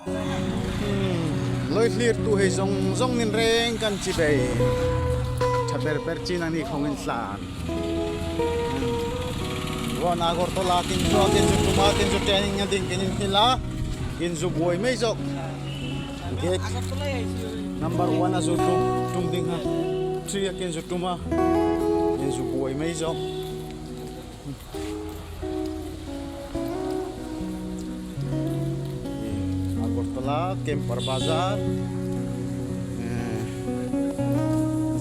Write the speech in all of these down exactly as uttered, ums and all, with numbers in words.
Hmm, loi hlirtu hei zong zong nin reng kan chibai. Tha ber ber chin ang ni khong in tlan. Wan Agartala kin zu, kin zu tum a, kin zu training na ding kin in hil a. Kin zu buai mei zok. Gate number one a zu tum, tum ding ha. Three a kin zu tum a. Kin zu buai mei zok. Agartala, Kempar Bazar. Eh,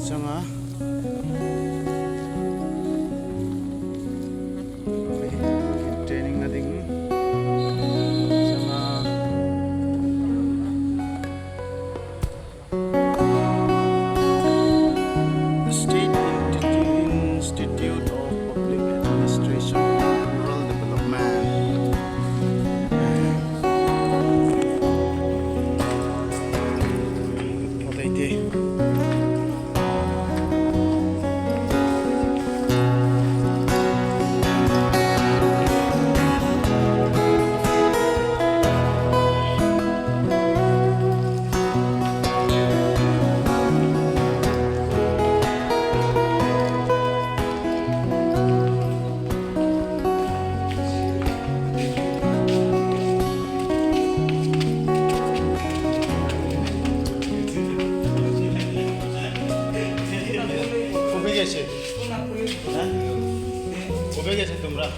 chang a. Training na ding. Chang a. State Institute of Public Administration and Rural Development. Kobe gese? Ha? Kobe gese tumra?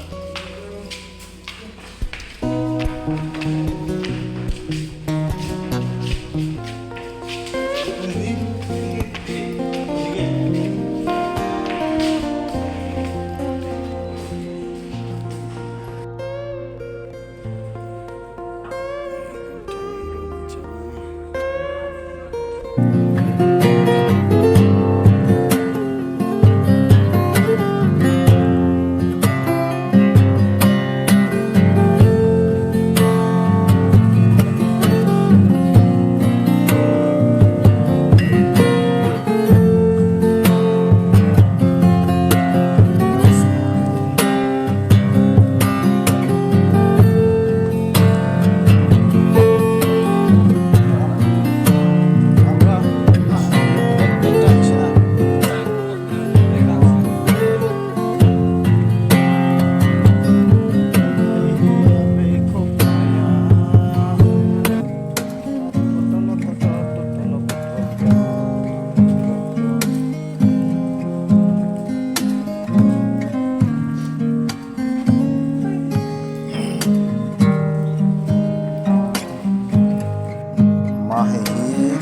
Mahi hi,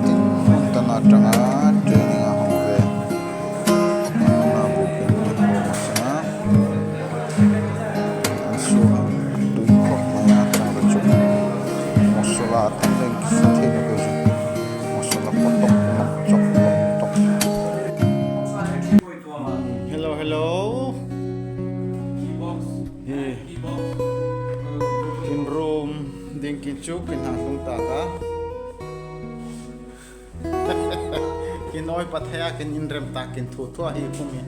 tin hun tana tanga training a hong ve. Ana bu pen ni ko masa. Ansu tui khop maya tang rachuk. Masala tang leng kisa thei na ko ju. Masala potok nok chok nok tok. Hello, hello. Hi. Kin room ding kin chuk kin hang tung ta ka. Kin oi pathaya kin inrem ta kin thu thua hi phung hi.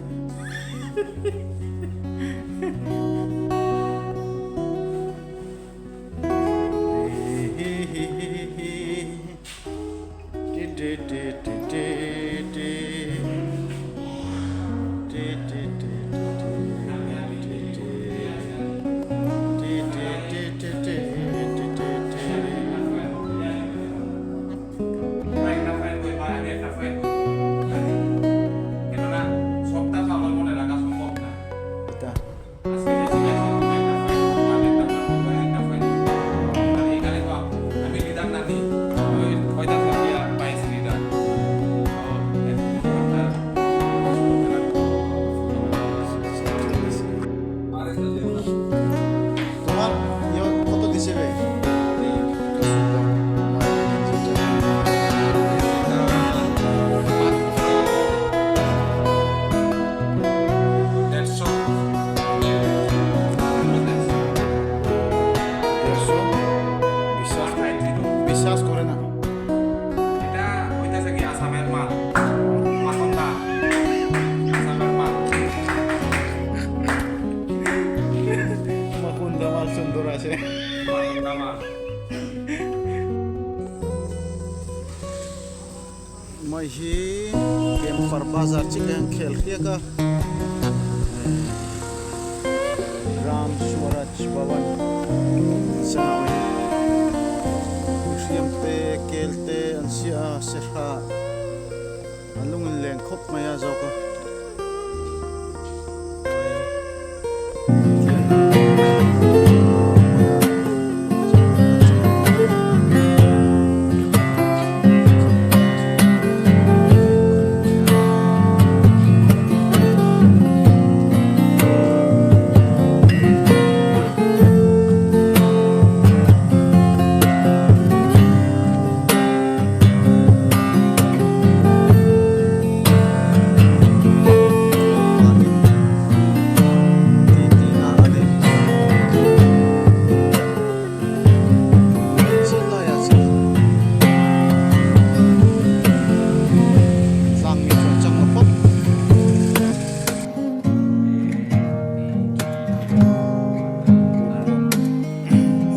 তোমার ইয়ে কত দিছে বে? দেড়শো। দেড়শো? বিশ্বাস, বিশ্বাস করে না। এটা হইতাছে কি আসামের মাল। মাখন দা। আসামের মাল। মাখন দা মাল সুন্দর আছে। মাখন দা মাল। Hi, Kempar Bazar chik leng khel khiak a. Gram Swaraj Bhavan. Sena. Muslim te, kel te, an sia, serha. A lung in leng khop mai a zok a.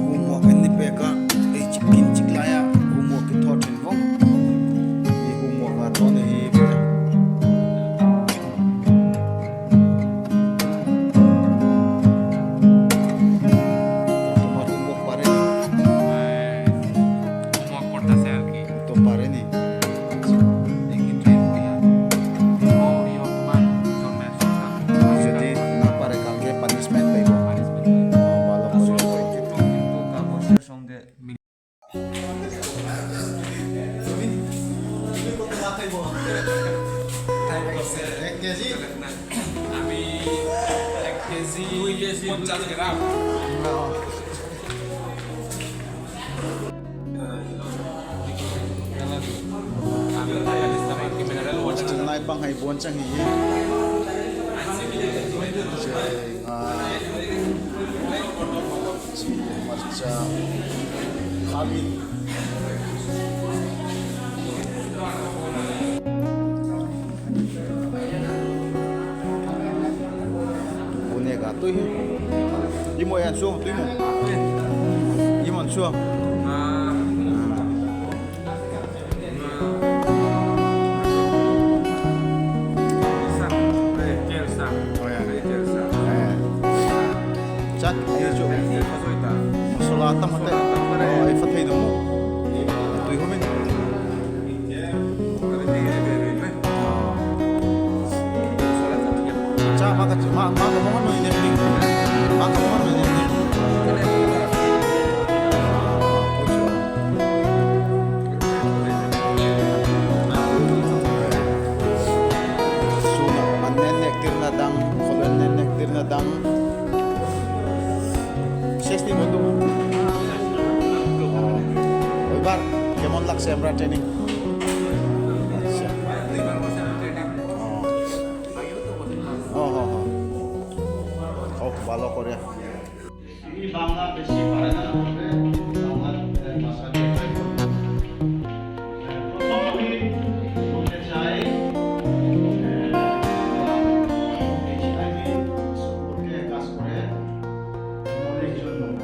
Homework in ni pek a, ei chik kin chik lai a, homework ki thot in vong. Ei homework a thot ni hi pek. Tomar homework pare ni? Homework korta sir ki. To pare ni? Jodi na pare kalke punishment paibo. Punishment paibo. O, bhalo kore. Ek KG? আমি এক কেজি, দুই কেজি পঞ্চাশ গ্রাম। Hostel nai pang hai bon chang hi. Nga, marcha, khamin. Bun eka tui hi. Imo an suang tui mo. Imo an suang. Chat, ai chu. Masala tam te. Ai fa thei dong. Tui homin. Cha, ma ka, ma, ma ka mo hanu inem ni. Ma ka mo hanu inem ni. Suna, man nen nek tir na dang, kholen nen nek tir na dang. Sesti mo tu. Oi bar, kemon lak semra training. Acha. Oh. Oh, oh, oh. Oh, bhalo kore. আমি বাংলা বেশি পারে না বলতে বাংলা, এ, ভাষা দিয়ে ট্রাই করব। এ, প্রথম আমি বলতে চাই, এ, এইচআইভি সম্পর্কে কাজ করে অনেকজন লোক।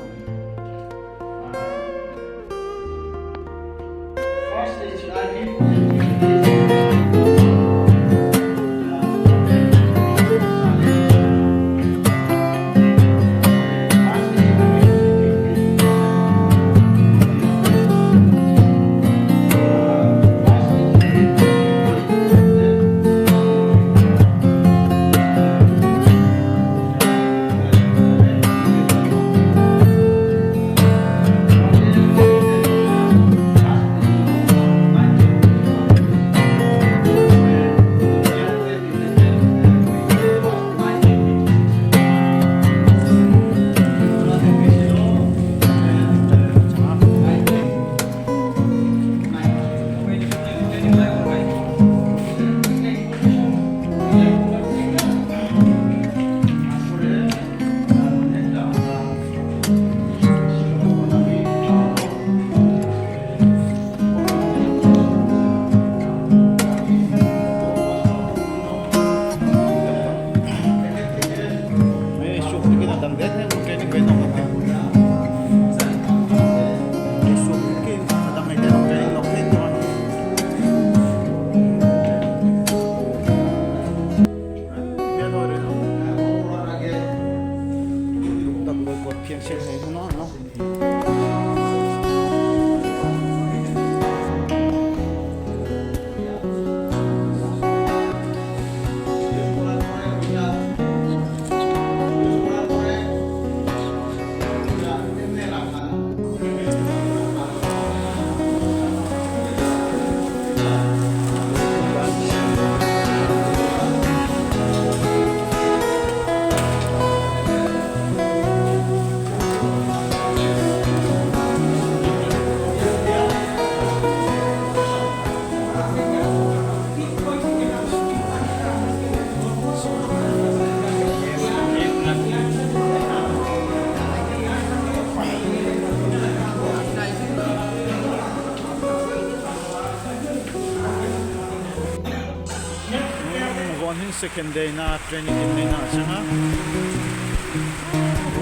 Second day na training din na sa nga.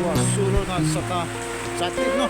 Ua sulu na sa ta. Sa ti no.